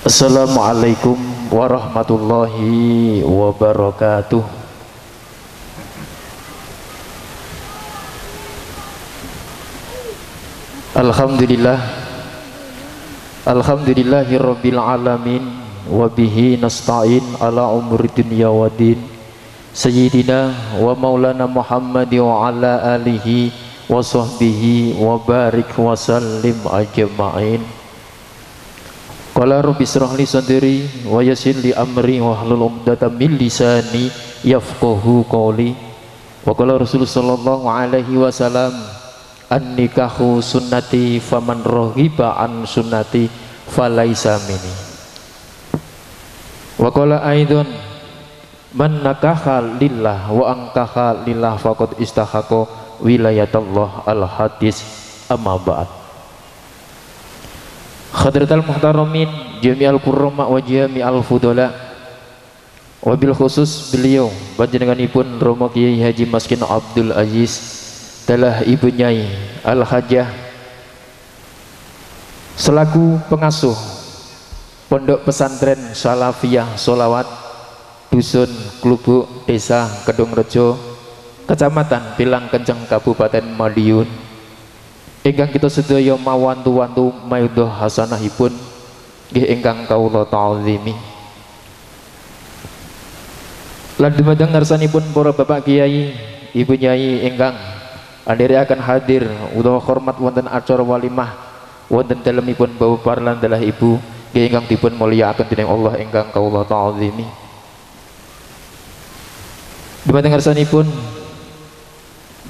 Assalamualaikum warahmatullahi wabarakatuh. Alhamdulillah, alhamdulillahirabbil alamin, wabihi nasta'in ala umuri dunya waddin, sayyidina wa maulana Muhammad wa ala alihi wa sahbihi wa barik wa sallim ajma'in. Qala rabbi israh li sadri wa yassir li amri wahlul 'uqdatam min lisani yafqahu qawli. Wa qala Rasulullah sallallahu alaihi wasallam, an-nikahu sunnati faman raghiba an sunnati falaisa minni. Wa qala aidon, man nakaha lillah wa ankaha lillah faqad istahaqa wilayatallah. Al hadis. Amma ba'd. Hadratal muhtaramin jami'al kurrama wa jami'al fudala, wabil khusus beliau panjenenganipun Romo Kiai Haji Maskin Abdul Aziz telah Ibu Nyai Al Hajah selaku pengasuh Pondok Pesantren Salafiyah Sholawat Dusun Klubuk, Desa Kedungrejo, Kecamatan Pilang Kenceng, Kabupaten Madiun, ingkang kita sedaya mawantu-wantu maidhah hasanahipun nggih ingkang kawula ta'zimi. Lan dumateng ngarsanipun para bapak kiai, ibu nyai ingkang akan hadir utawa hormat wonten acara walimah wonten dalemipun Bapak Parlan dalah ibu nggih ingkang dipun mulyakaken dening Allah ingkang kawula ta'zimi. Dumateng ngarsanipun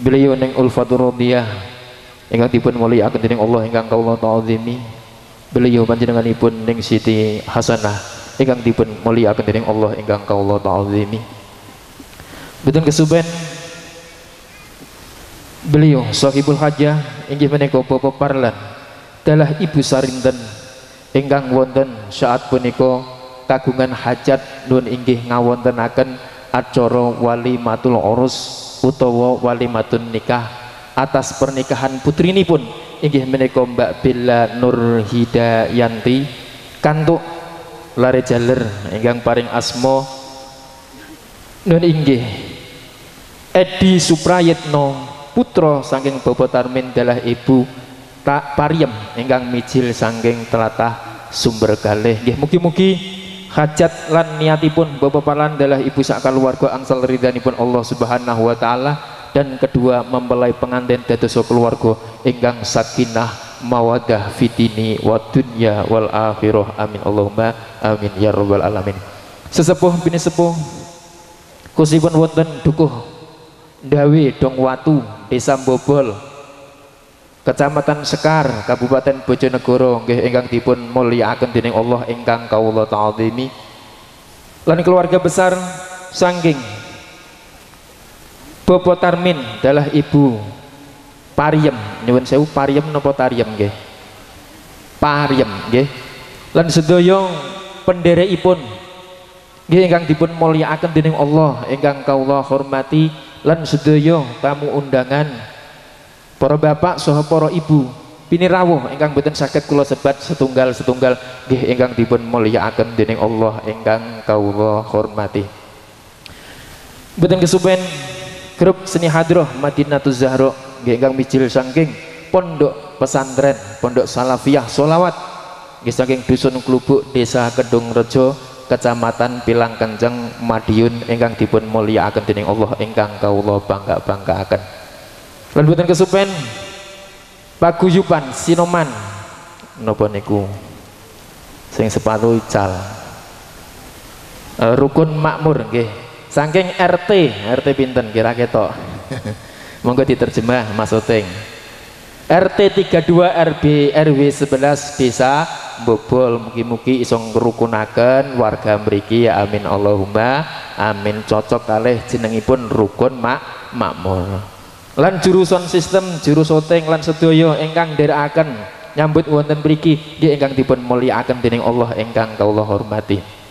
beliau ning Ulfatur Radiyah ingkang dipun mulyakaken dening Allah ingkang kawula ta'zimi, beliau panjenenganipun ning Siti Hasanah ingkang dipun mulyakaken dening Allah ingkang kawula ta'zimi. Boten kesuben beliau sahibul hajah inggih menika Bapak Parlan dalah Ibu Sarinten ingkang wonten saat punika kagungan hajat nun inggih ngawontenaken acara walimatul urus utawa walimatun nikah atas pernikahan putrinipun inggih menika Mbak Bella Nur Hidayanti kantuk lare jaler ingkang paring asma nun inggih Edi Suprayitno putra saking Bapak Tarmin dalah Ibu Tak Pariem ingkang mijil saking telatah Sumber Galih. Nggih mugi-mugi hajat lan niatipun Bapak Parlan dalah Ibu sak keluarga angsal ridhanipun Allah Subhanahu wa taala, dan kedua mempelai pengantin dados keluarga ingkang sakinah mawadah fitini wa dunya wal akhirah. Amin Allahumma amin ya rabbal alamin. Sesepuh bini sepuh khususipun wonten Dukuh Dawe Dong Watu, Desa Bobol, Kecamatan Sekar, Kabupaten Bojonegoro nggih ingkang dipun mulyakaken dening Allah ingkang kawula ta'zimi, lan keluarga besar saking Bapak Tarmin dalah Ibu Pariem, nyuwun sewu Pariem napa Tariem nggih? Pariem nggih. Lan sedaya penderekipun nggih ingkang dipun mulyakaken dening Allah ingkang kawula hormati, lan sedaya tamu undangan, para bapak saha para ibu pinirawuh ingkang boten saged kula sebat setunggal-setunggal nggih ingkang dipun mulyakaken dening Allah ingkang kawula hormati. Boten kesupen grup seni hadroh Madinatuz Zahra nggih ingkang mijil saking Pondok Pesantren Pondok Salafiyah Sholawat nggih saking Dusun Klubuk, Desa Kedungrejo, Kecamatan Pilang Kenceng, Madiun ingkang dipun mulyakaken dening Allah ingkang kawula bangga-banggaaken. Lan boten kesupen paguyuban Sinoman napa niku sing sepatu ical, rukun makmur nggih saking RT, RT pinten kira ketok. Monggo diterjemah Mas Oteng. RT 32 RB RW 11 Desa Bobol, mugi-mugi iso ngrukunaken warga mriki ya amin Allahumma amin. Cocok kalih jenengipun rukun makmur. Lan jurusan sistem juru syuting lan sedaya ingkang nderekaken nyambut wonten mriki nggih ingkang dipun mulyakaken dening Allah ingkang kawula hormati.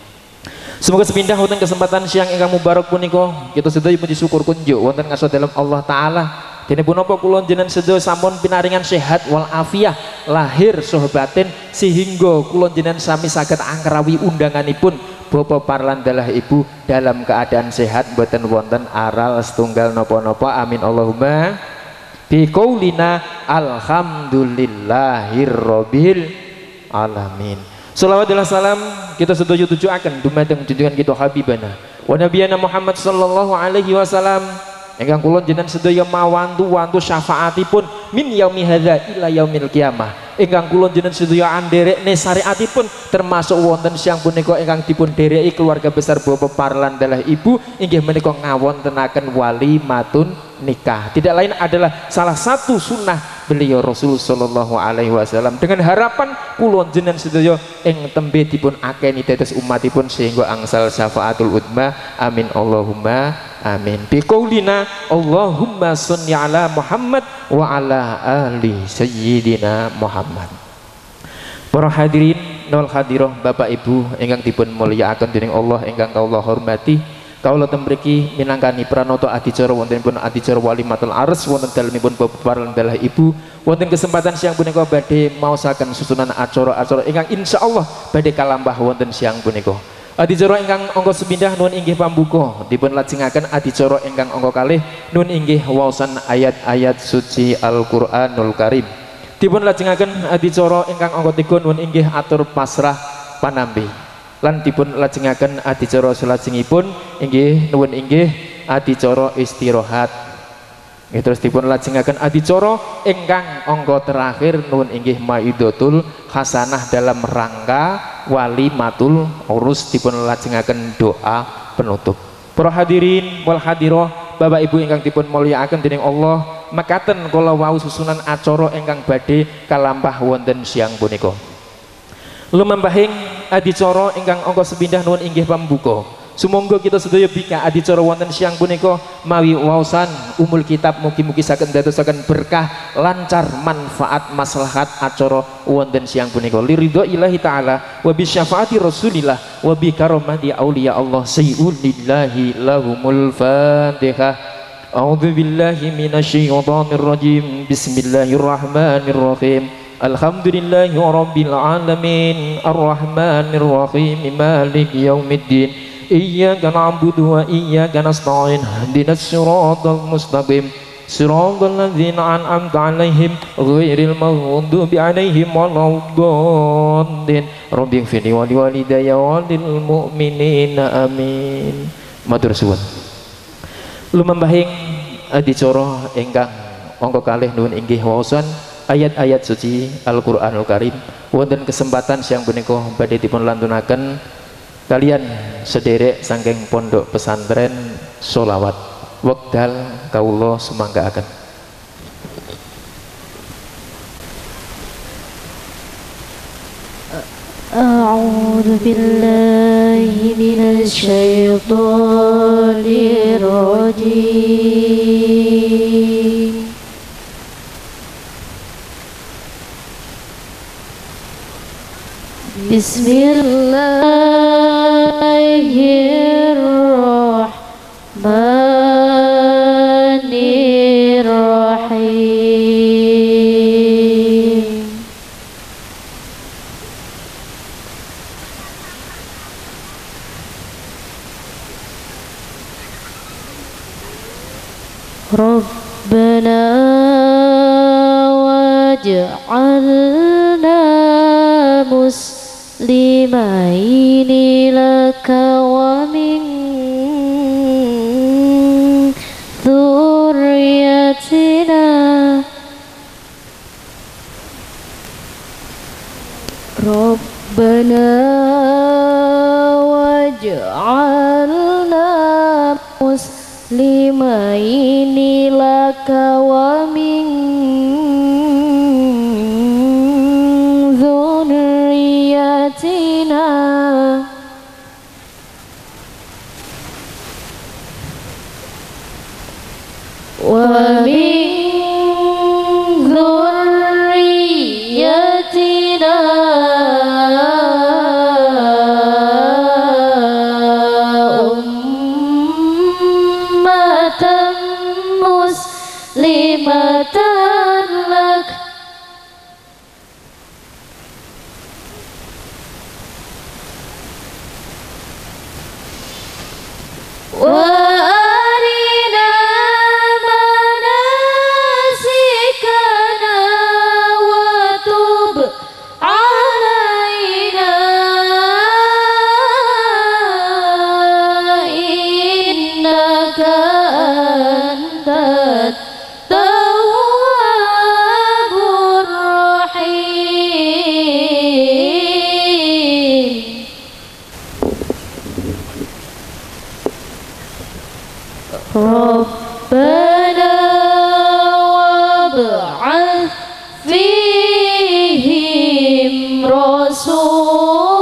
Semoga sepindah wonten kesempatan siang ingkang mubarak punika kita sedaya puji syukur kunjuk wonten ngarsa dalem Allah taala Dene punapa kula jenengan sedaya sampun pinaringan sehat wal afiah lahir saha batin sehingga kula jenengan sami saged angkrawi undanganipun Bapak Parlan dalah Ibu dalam keadaan sehat mboten wonten aral setunggal napa-napa. Amin Allahumma bi qaulina alhamdulillahirabbil alamin. Shalawat dan salam kita setuju tujuaken dumateng junjungan kita habibana wa nabiyana Muhammad sallallahu alaihi wasallam ingkang kula jenengan sedaya mawantu-wantu syafaatipun min yaumi hadza ila yaumil qiyamah, ingkang kula jenengan sedaya anderekne syariatipun termasuk wonten siang punika ingkang dipun dereki keluarga besar Bapak Parlan dalah Ibu inggih menika ngawontenaken walimatun nikah. Tidak lain adalah salah satu sunnah beliau Rasul sallallahu alaihi wasallam dengan harapan kula jenengan sedaya ing tembe dipun akeni dados umatipun sehingga angsal syafaatul udma. Amin Allahumma amin. Bi qaulina Allahumma sholli ala Muhammad wa ala ali sayyidina Muhammad. Para hadirin nol hadirah Bapak Ibu ingkang dipun mulyakaken dening Allah ingkang kawula hormati, kawula ten mriki minangkani pranata adicara wontenipun adicara walimatul ars wonten dalemipun Bapak Parlan dalah Ibu wonten kesempatan siang punika badhe maosaken susunan acara-acara ingkang insyaallah badhe kalampah wonten siang punika. Adicara ingkang angka sepindah nuwun inggih pambuka dipun lajengaken adicara ingkang angka kalih nuwun inggih waosan ayat-ayat suci Al-Qur'anul Karim. Dipun lajengaken adicara ingkang angka 3 nuwun inggih atur pasrah panampi. Lan dipun lajengaken adicara salajengipun inggih nuwun inggih adicara istirahat. Nggih terus dipun lajengaken adicara ingkang angka terakhir nuwun inggih maidatul hasanah dalam rangka walimatul urus dipun lajengaken doa penutup. Para hadirin wal hadirah Bapak Ibu ingkang dipun mulyakaken dening Allah, mekaten kala wau susunan acara ingkang badhe kalampah wonten siang punika. Lumampahing adicara ingkang angka sepindah nuwun inggih pambuka. Sumangga kita sedaya bika adicara wonten siang punika mawi waosan umul kitab mugi-mugi saged ndadosaken berkah lancar manfaat maslahat acara wonten siang punika. Liridho ilahi taala wa bi syafaati rasulillah wa bi karomati auliya Allah sayyulillahi lahumul fatihah. A'udzu billahi minasyaitonir rajim. Bismillahirrahmanirrahim. Alhamdulillahi rabbil alamin arrahmanir rahim maliki yaumiddin. Iyyaka na'budu wa iyyaka nasta'in ihdinas siratal mustaqim siratal ladzina an'amta 'alaihim ghairil maghdubi 'alaihim waladdallin. Rabbighfirli wa liwalidayya wa lil mu'minina amin. Matur suwun. Lumambahing adicara ingkang angka kalih nuwun inggih waosan ayat-ayat suci Al-Qur'anul Karim wonten kesempatan siang punika badhe dipun lantunaken kalian sederek saking pondok pesantren Sholawat. Wekdal kawula sumanggaaken. A'udzu billahi minasy syaithanir rajim. Bismillahirrahmanirrahim. Rabbana waj'alna muslimaini laka wa min dzurriyyatina. Rabbana waj'alna muslimaini laka wa min dzurriyyatina. Wa min dzurriyyatina ummatan muslimatan لك وأرنا مناسكنا وتب علينا إنك أنت التواب الرحيم. ربنا وابعث فيهم رسولا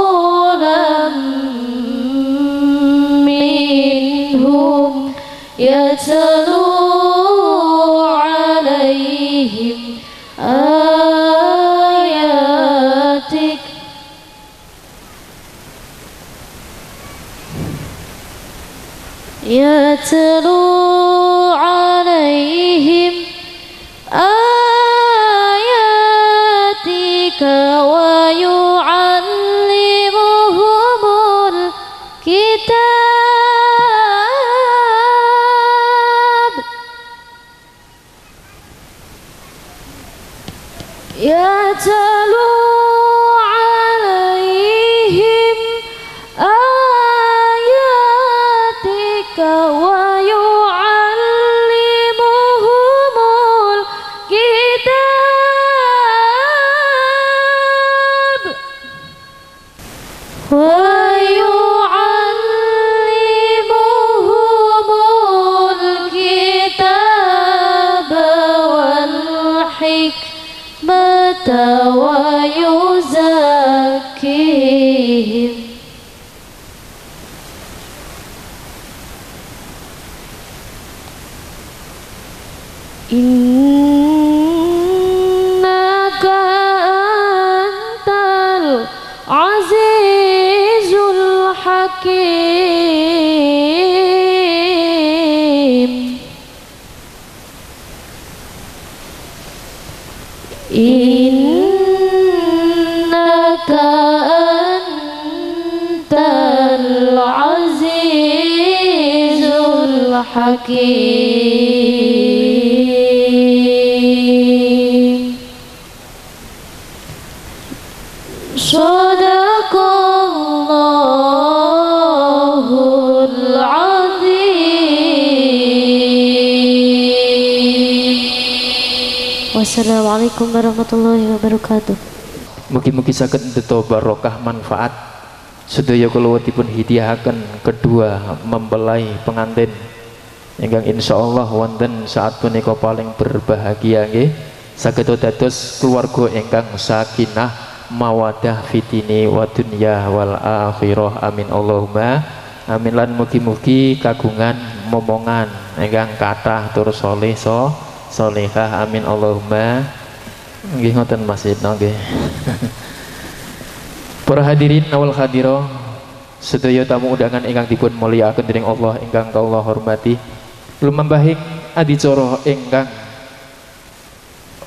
منهم يتلو عليهم آياتك يتلو عليهم آياتك ويعلمهم الكتاب يتلو عليهم آياتك ويعلمهم الكتاب ويعلمهم الكتاب والحكمة ويزكيهم إنك أنت العزيز الحكيم. إنك أنت العزيز الحكيم. صدق الله العظيم. Wassalamualaikum warahmatullahi wabarakatuh. Mugi-mugi saged ndeto barokah manfaat sedaya kula dipun hidiahaken kedua mempelai pengantin ingkang insyaallah wonten saat punika paling berbahagia nggih, saged dados keluarga ingkang sakinah mawadah fitini wa dunya wal akhirah. Amin Allahumma amin. Lan mugi-mugi kagungan momongan ingkang kathah tur soleh solehah. Amin Allahumma. Nggih ngoten Mas Yitno nggih. Para hadirin wal hadirah, sedaya tamu undangan ingkang dipun mulyakaken dening Allah ingkang kawula hormati, lumambahing adicara ingkang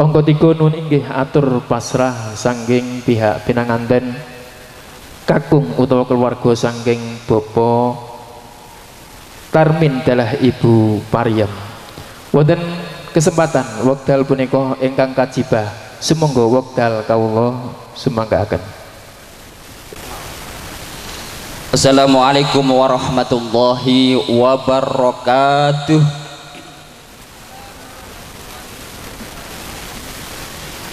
angka 3 nun inggih atur pasrah sangging pihak pinanganten kakung utawa keluarga sangging Bapak Tarmin dalah Ibu Pariem. Wonten kesempatan wekdal punika ingkang kajibah, sumangga wekdal kawula sumanggaaken. Assalamualaikum warahmatullahi wabarakatuh.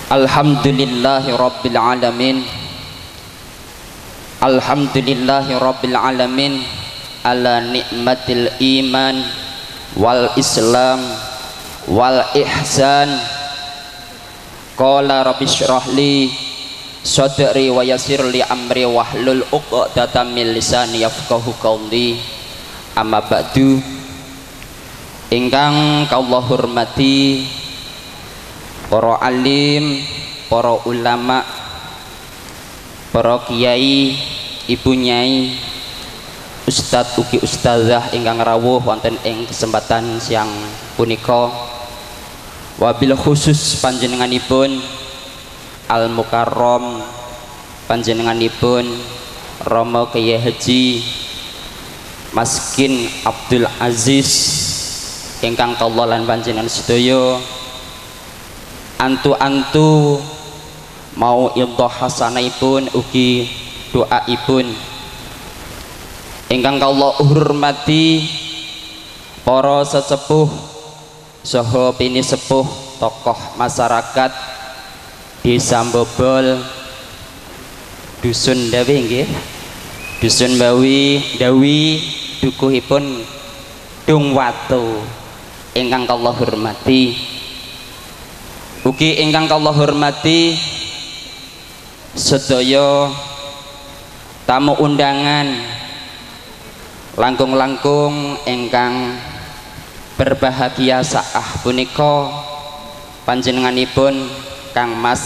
Alhamdulillahi rabbil alamin. Alhamdulillahi rabbil alamin ala nikmatil iman wal islam wal ihsan. Qala rabbi shrah li sadri wa yassir li amri wahlul 'uqdatam min lisani yafqahu qawli. Amma ba'du. Ingkang kawula hormati para alim, para ulama, para kiai, ibu nyai, ustadz ugi ustazah ingkang rawuh wonten ing kesempatan siang punika. Wabil khusus panjenenganipun Al Mukarram, panjenenganipun Romo Kiai Haji Maskin Abdul Aziz ingkang kawula lan panjenengan sedaya antu-antu mau idhah hasanahipun ugi doaipun. Ingkang kawula hormati para sesepuh saha pinisepuh tokoh masyarakat Desa Bobol, Dusun Dawi nggih, Dusun Bawi Dawi, dukuhipun Dungwatu ingkang kawula hormati. Ugi ingkang kawula hormati sedaya tamu undangan langkung-langkung ingkang berbahagia saah punika panjenenganipun Kang Mas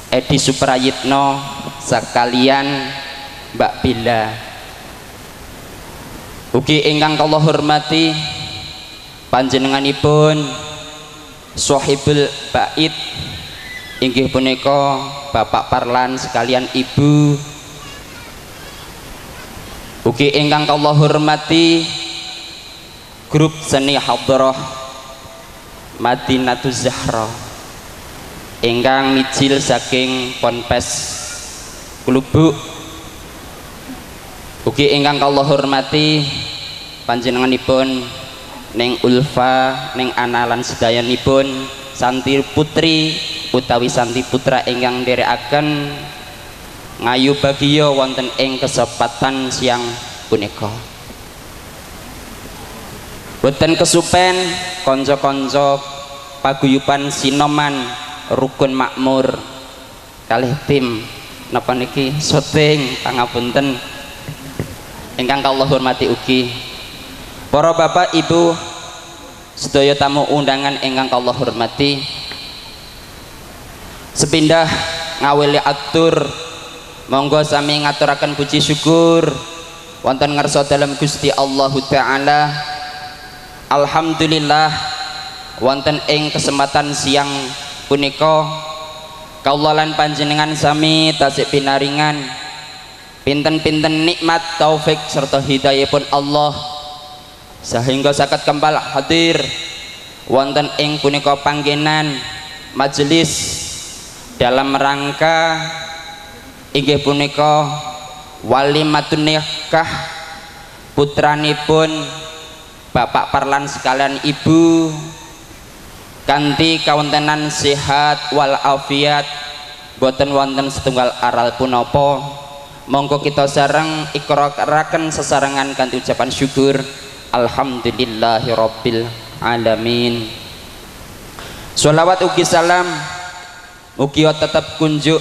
Edi Suprayitno sekalian Mbak Bila. Ugi ingkang kawula hormati panjenenganipun Sohibul Bait inggih punika Bapak Parlan sekalian Ibu. Ugi ingkang kawula hormati grup seni Hadrah Madinatuz Zahra ingkang mijil saking Ponpes Klubuk. Ugi ingkang kawula hormati panjenenganipun Neng Ulfa, Neng Ana lan sedayanipun santi putri utawi santi putra ingkang nderekaken ngayu bagiya wonten ing kesempatan siang punika. Boten kesupen kanca-kanca paguyuban Sinoman Rukun Makmur kalih tim napa niki syuting, pangapunten ingkang kawula hormati ugi para bapak ibu sedaya tamu undangan ingkang kawula hormati. Sepindah ngaweli atur monggo sami ngaturaken puji syukur wonten ngarsa dalem Gusti Allahu Ta'ala. Alhamdulillah wonten ing kesempatan siang punika kawula lan panjenengan sami tasik pinaringan pinten-pinten nikmat taufik serta hidayahipun Allah sehingga saged kempal hadir wonten ing punika panggenan majelis dalam rangka inggih punika walimatun nikah putranipun Bapak Parlan sekalian Ibu kanthi kawontenan sehat walafiat boten wonten setunggal aral punapa. Monggo kita sareng ikraraken sesarengan kanthi ucapan syukur alhamdulillahirabbil alamin. Sholawat ugi salam mugi tetep kunjuk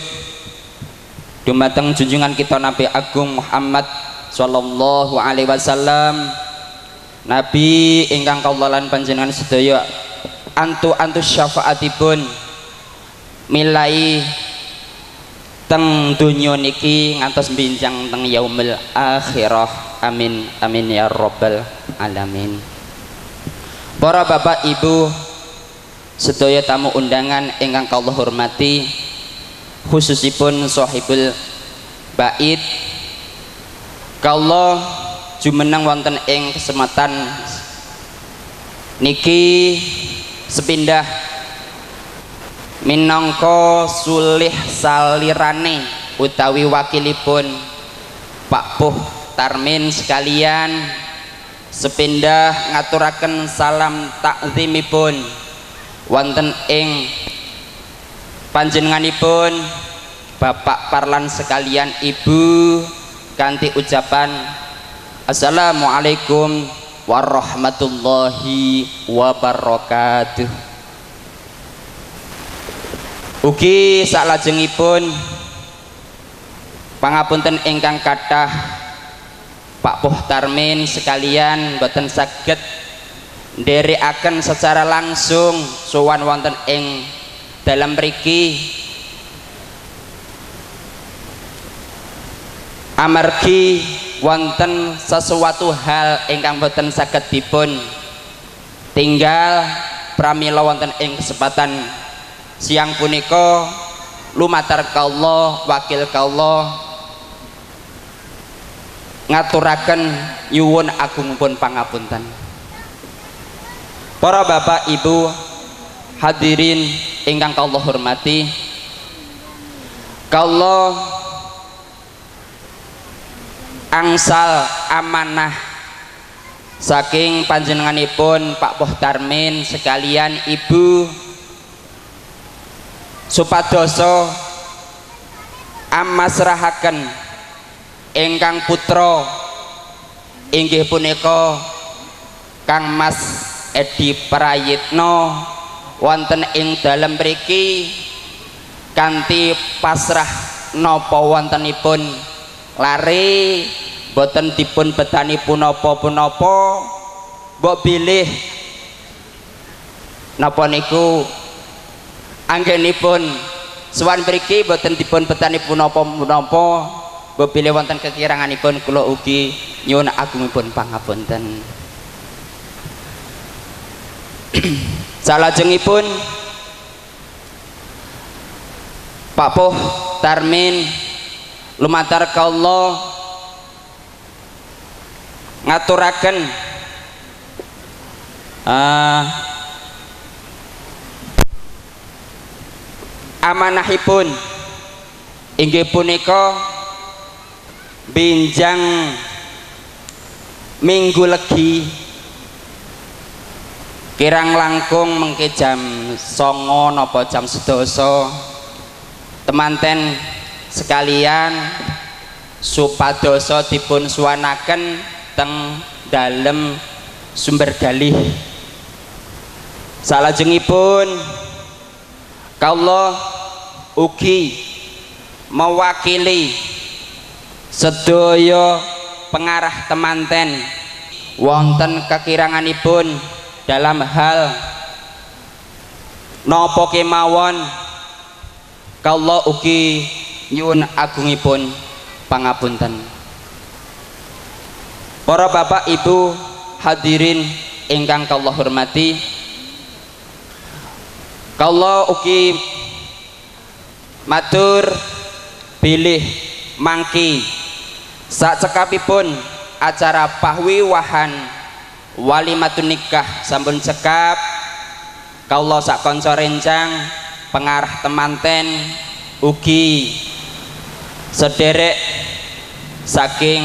dumateng junjungan kita Nabi Agung Muhammad sallallahu alaihi wasallam, Nabi ingkang kawula lan panjenengan sedaya antu-antu syafaatipun milai teng donya niki ngantos binjang teng yaumil akhirah. Amin amin ya rabbal alamin. Para bapak ibu sedaya tamu undangan ingkang kawula hormati, khususipun Sohibul Bait, kawula jumeneng wonten ing kesempatan niki sepindah minangka sulih salirane utawi wakilipun Pak Puh Tarmin sekalian sepindah ngaturaken salam takzimipun wonten ing panjenenganipun Bapak Parlan sekalian Ibu kanthi ucapan assalamualaikum warahmatullahi wabarakatuh. Ugi saklajengipun pangapunten ingkang kathah Pak Puh Tarmin sekalian boten saged nderekaken secara langsung sowan wonten ing dalem mriki amargi wonten sesuatu hal ingkang boten saged dipun tinggal Pramila wonten ing kesempatan siang punika lumatar kawula wakil kawula ngaturaken nyuwun agungipun pangapunten. Para bapak ibu hadirin ingkang kawula hormati, kawula angsal amanah saking panjenenganipun Pak Poh Tarmin sekalian ibu supadosa amasrahaken ingkang putra inggih punika Kang Mas Edi Prayitno wonten ing dalem mriki kanthi pasrah napa wontenipun lare boten dipun betani punapa-punapa mbok bilih napa niku anggenipun sowan mriki boten dipun betani punapa-punapa mbok bilih wonten kekiranganipun kula ugi nyuwun agungipun pangapunten. Salajengipun Pak Poh Tarmin lumantar kawula ngaturaken amanahipun inggih punika benjang Minggu Legi kirang langkung mengke jam 09.00 napa jam 10.00 temanten sekalian supadosa dipun suwanaken teng dalem Sumber Galih. Salajengipun kawula ugi mewakili sedaya pengarah temanten wonten kekiranganipun dalam hal napa kemawon kawula ugi nyuwun agungipun pangapunten. Para bapak ibu hadirin ingkang kawula hormati, kawula ugi matur bilih mangki sacekapipun acara pahwiwahan walimatun nikah sampun cekap, kawula sak kanca rencang pengarah temanten ugi sederek saking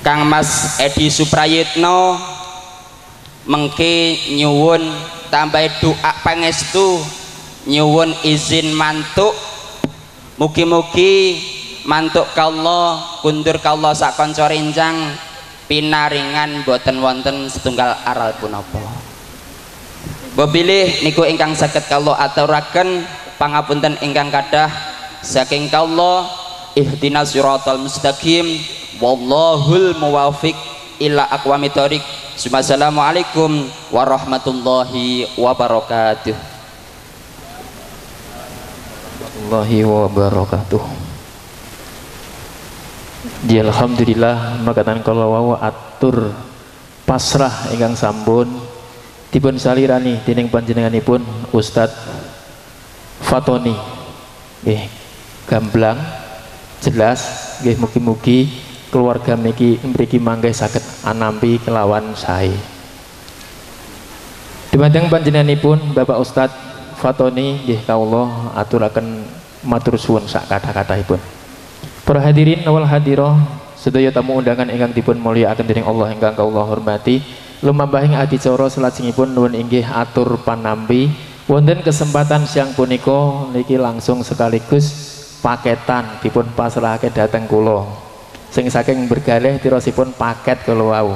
Kang Mas Edi Suprayitno mengke nyuwun tambah doa pangestu, nyuwun izin mantuk, mugi-mugi mantuk kawula kundur kawula sak kanca rencang pinaringan boten wonten setunggal aral punapa. Mbok bilih niku ingkang saged kawula aturaken, pangapunten ingkang kathah saking kawula. Ihdinas siratal mustaqim wallahul muwafiq ila aqwamit thoriq. Assalamualaikum warahmatullahi wabarakatuh. Warahmatullahi wabarakatuh. Ya, alhamdulillah makatan kala wau atur pasrah ingkang sampun dipun salirani dening panjenenganipun Ustadz Fatoni. Nggih, gamblang jelas nggih, mugi-mugi keluarga mriki mriki mangke saged anampi kelawan sae. Dumateng panjenenganipun Bapak Ustadz Fatoni nggih kawula aturaken matur suwun sak kathah-kathahipun. Para hadirin wal hadirah, sedaya tamu undangan ingkang dipun mulyakaken dening Allah ingkang kawula hormati, lumambahing adicara salajengipun nuwun inggih atur panampi wonten kesempatan siang punika niki langsung sekaligus paketan dipun pasrahake dhateng kula. Sing saking Bergalih tirosipun paket kula wau.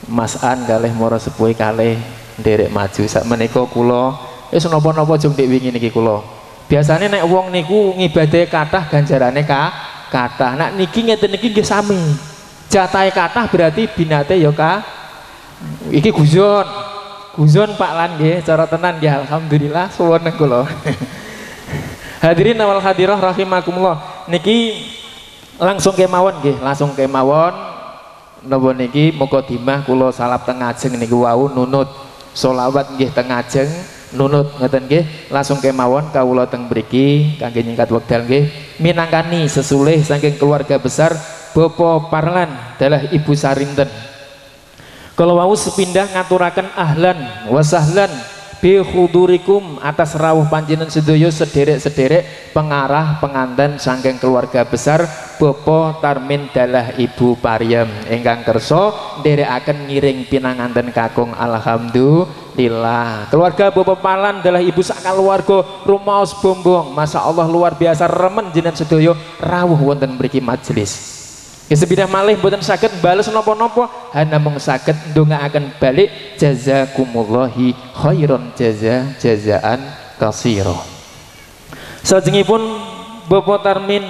Mas An kalih mara sepuhe kalih nderek maju. Sakmenika kula wis napa-napa jung dik wingi niki kula. Biasane nek wong niku ngibadahe kathah ganjarane kathah. Nek niki ngeten niki nggih sami. Jatahe kathah berarti binate ya ka. Iki guzon. Guzon Pak Lan nggih, cara tenan nggih alhamdulillah suwun kula. Hadirin wal hadirah rahimakumullah. Niki langsung kemawon nggih, langsung kemawon napa niki mukadimah kula salap teng ngajeng niku wau nunut. Solawat nggih teng ajeng nunut ngoten nggih. Langsung kemawon kawula teng mriki kangge nyingkat wekdal nggih minangkani sesulih saking keluarga besar Bapak Parlan dalah Ibu Sarinten. Kala wau sepindah ngaturaken ahlan wa sahlan bi khudurikum atas rawuh panjenengan sedaya sederek-sederek pengarah penganten saking keluarga besar Bapak Tarmin dalah Ibu Pariem ingkang kersa nderekaken ngiring pinanganten kakung. Alhamdulillah. Keluarga Bapak Parlan dalah Ibu sak keluarga rumaos bombong, Masya Allah luar biasa remen jenengan sedaya rawuh wonten mriki majelis. Sepindah malih mboten saged bales napa-napa, namung saged ndongaaken balik jazakumullahu khairan jaza jazaan katsira. Salajengipun Bapak Tarmin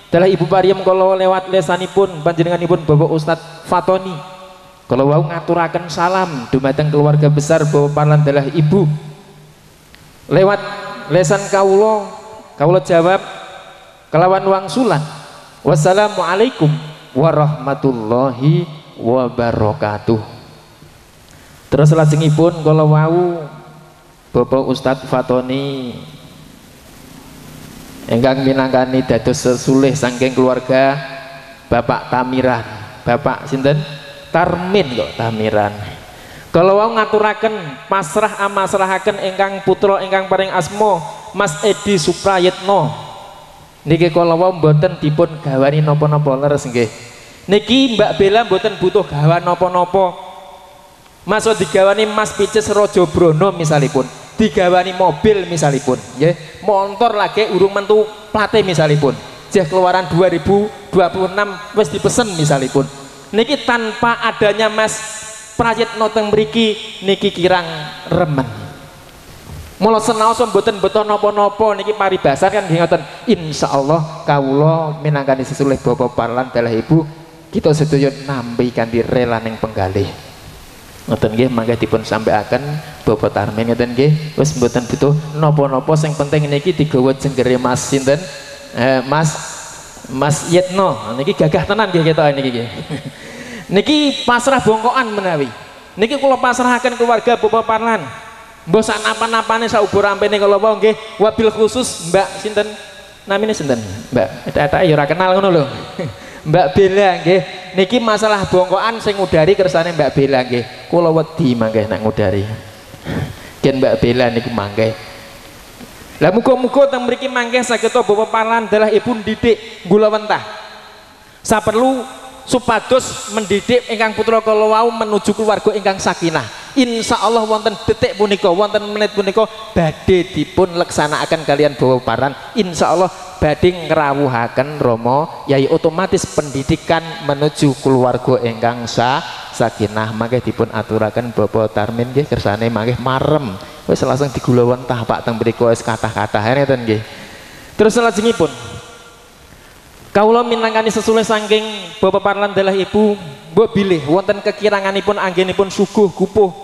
dalah Ibu Pariem kala lewat lesanipun panjenenganipun Bapak Ustadz Fatoni kala wau ngaturaken salam dumateng keluarga besar Bapak Parlan dalah Ibu. Lewat lesan kawula, kawula jawab kelawan wangsulan wassalamualaikum warahmatullahi wabarakatuh. Terus lajengipun kala wau Bapak Ustadz Fatoni ingkang minangkani dados sesulih saking keluarga Bapak Tamiran, Bapak sinten? Tarmin kok Tamiran. Kala wau ngaturaken pasrah amasrahaken ingkang putra ingkang paring asma Mas Edi Suprayitno. Niki kala wau mboten dipun gawani napa-napa leres nggih. Niki Mbak Bella mboten butuh gawan napa-napa. Masuk digawani Mas Pices Raja Brono misalipun, digawani mobil misalipun, nggih, motor lagi urung mentu plate misalipun. Jeh keluaran 2026 wis dipesen misalipun. Niki tanpa adanya Mas Prayitno teng mriki niki kirang remen. Mula senaosa mboten beto napa-napa niki paribasan kan nggih ngoten. Insyaallah kawula minangkani sesulih Bapak Parlan dalah Ibu kita sedaya nampi kanthi relaning penggalih. Ngoten nggih mangke dipun sampaiaken Bapak Tarmin ngoten nggih. Wis mboten butuh napa-napa sing penting niki digawa jenggere Mas sinten? Mas Yetno. Niki gagah tenan nggih ketoke niki nggih. Niki pasrah bongkokan menawi. Niki kula pasrahaken keluarga Bapak Parlan. Mbok sak napa-napane sak ubur ampene kala wau nggih, wabil khusus Mbak sinten? Namine sinten? Mbak, etak-etake ya ora kenal ngono lho. Mbak Bella nggih. Niki masalah bongkokan sing ngudari kersane Mbak Bella nggih. Kula wedi mangke nek ngudari. Gen Mbak Bella niku mangke. Lah muga-muga teng mriki mangke saged Bapak Parlan dalah Ibu ndidik gula wentah. Saperlu supados mendidik ingkang putra kala wau menuju keluarga ingkang sakinah. Insya Allah wonten detik punika, wonten menit punika badhe dipun leksanakaken kalian Bapak Parlan. Insya Allah badhe ngrawuhaken Rama Yai, otomatis pendidikan menuju keluarga ingkang sakinah. Mangke dipun aturaken Bapak Tarmin nggih kersane mangke marem. Wis langsung digula wentah Pak teng mriku wis kathah-kathah ngeten nggih. Terus salajengipun kawula minangkani sesulih saking Bapak Parlan dalah Ibu mbok bilih wonten kekiranganipun anggenipun suguh gupuh,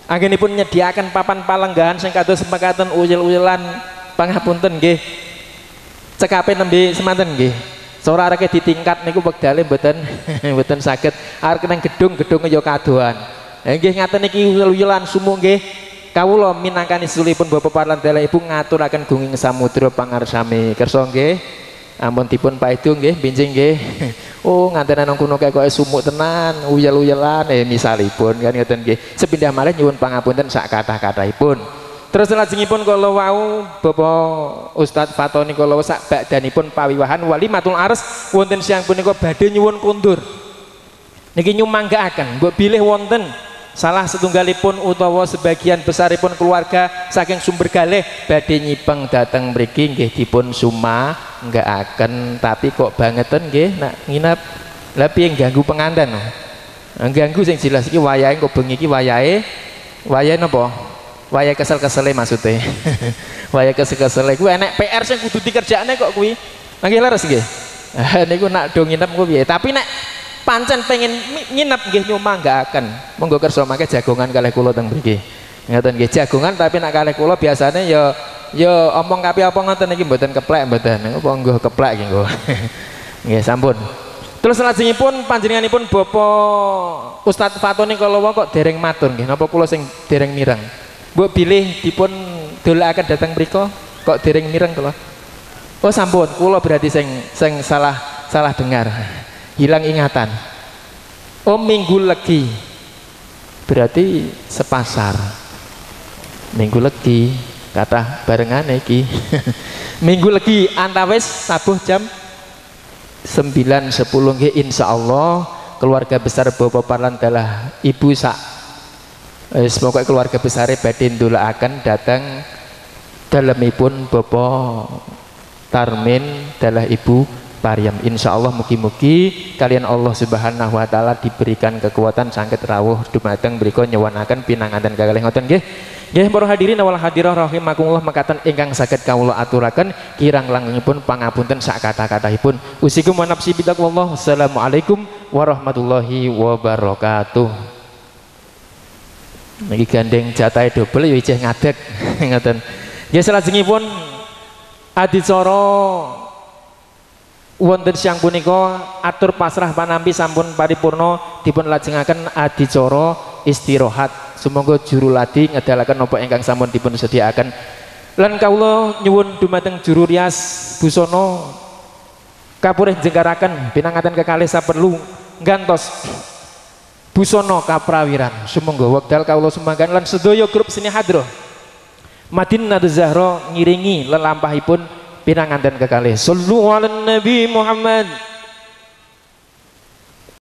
anggenipun nyediakan papan palenggahan sing kados mekaten uyel-uyelan pangapunten nggih. Cekape nembe semanten nggih. Sora areke ditingkat niku wektale mboten mboten saged. Arek nang gedung-gedung ya kadohan. Nggih ngaten niki uyel-uyelan sumuk nggih. Kawula minangkani sesulihipun Bapak Parlan dalah Ibu ngaturaken gunging samudra pangarsami. Kersa nggih. Ampun dipun paidu nggih benjing nggih. Oh ngantenan nang kono kaya sumuk tenan, uyel-uyelan misalipun kan ngoten nggih. Sepindah malih nyuwun pangapunten sak kathah-kathahipun. Terus salajengipun kala wau Bapak Ustadz Fatoni kala sak bakdanipun pawiwahan walimatul ars wonten siang punika badhe nyuwun kondur. Niki nyumanggaaken mbok bilih wonten salah setunggalipun utawa sebagian besaripun keluarga saking Sumber Galih badhe nyipeng dateng mriki nggih dipun sumanggaaken, tapi kok bangeten nggih nak nginep. Lah piye ganggu penganten? Ganggu sing jelas iki wayahe kok bengi iki wayahe wayahe napa? Wayahe kesel-kesele maksude. Wayahe kesel-kesele kuwi enek PR sing kudu dikerjakne kok kuwi. Nggih leres nggih. Niku nak do nginep ku piye? Tapi nek pancen pengen nginep nggih nyumanggaaken. Monggo kersa mangke jagongan kalih kula teng mriki. Ngoten nggih jagongan, tapi nek kalih kula biasane ya ya omong kapi apa ngoten iki mboten keplek mboten. Monggo keplek nggih. Nggih sampun. Terus salajengipun panjenenganipun Bapak Ustadz Fatoni kala wau kok dereng matur nggih, napa kula sing dereng mireng? Mbok bilih dipun dolakaken dhateng mriku kok dereng mireng kula. Oh sampun, kula berarti sing salah dengar. Hilang ingatan. Oh Minggu Legi. Berarti sepasar. Minggu Legi kathah barengane iki. Minggu Legi antawis sabuh jam 9.10 nggih, insyaallah keluarga besar Bapak Parlan dalah ibu sak semoga keluarga besare badhe ndolakaken dhateng dalemipun Bapak Tarmin dalah Ibu Paryam. Insyaallah mugi-mugi kalian Allah Subhanahu wa taala diberikan kekuatan saged rawuh dumateng mriku nyuwunaken pinanganten kakalih ngoten nggih. Nggih para hadirin wal hadirah rahimakumullah, mekaten ingkang saged kawula aturaken, kirang langkungipun pangapunten sak kata-katahipun. Usikum wa nafsi bitaqwallah. Wassalamualaikum warahmatullahi wabarakatuh. Niki gandeng jatahe dobel ya ijeh ngadeg ngoten. Nggih salajengipun adicara wonten siang punika atur pasrah panampi sampun paripurna, dipun lajengaken adicara istirahat. Sumangga juru ladi ngedalaken napa ingkang sampun dipun sediakaken. Lan kawula nyuwun dumateng juru rias busana kapurih jengkaraken pinanganten kekalih saperlu nggantos busana kaprawiran. Sumangga wekdal kawula sumanggaken lan sedaya grup seni hadroh Madinatuz Zahra ngiringi lelampahipun pinanganten kekalih. Sallu ala Nabi Muhammad.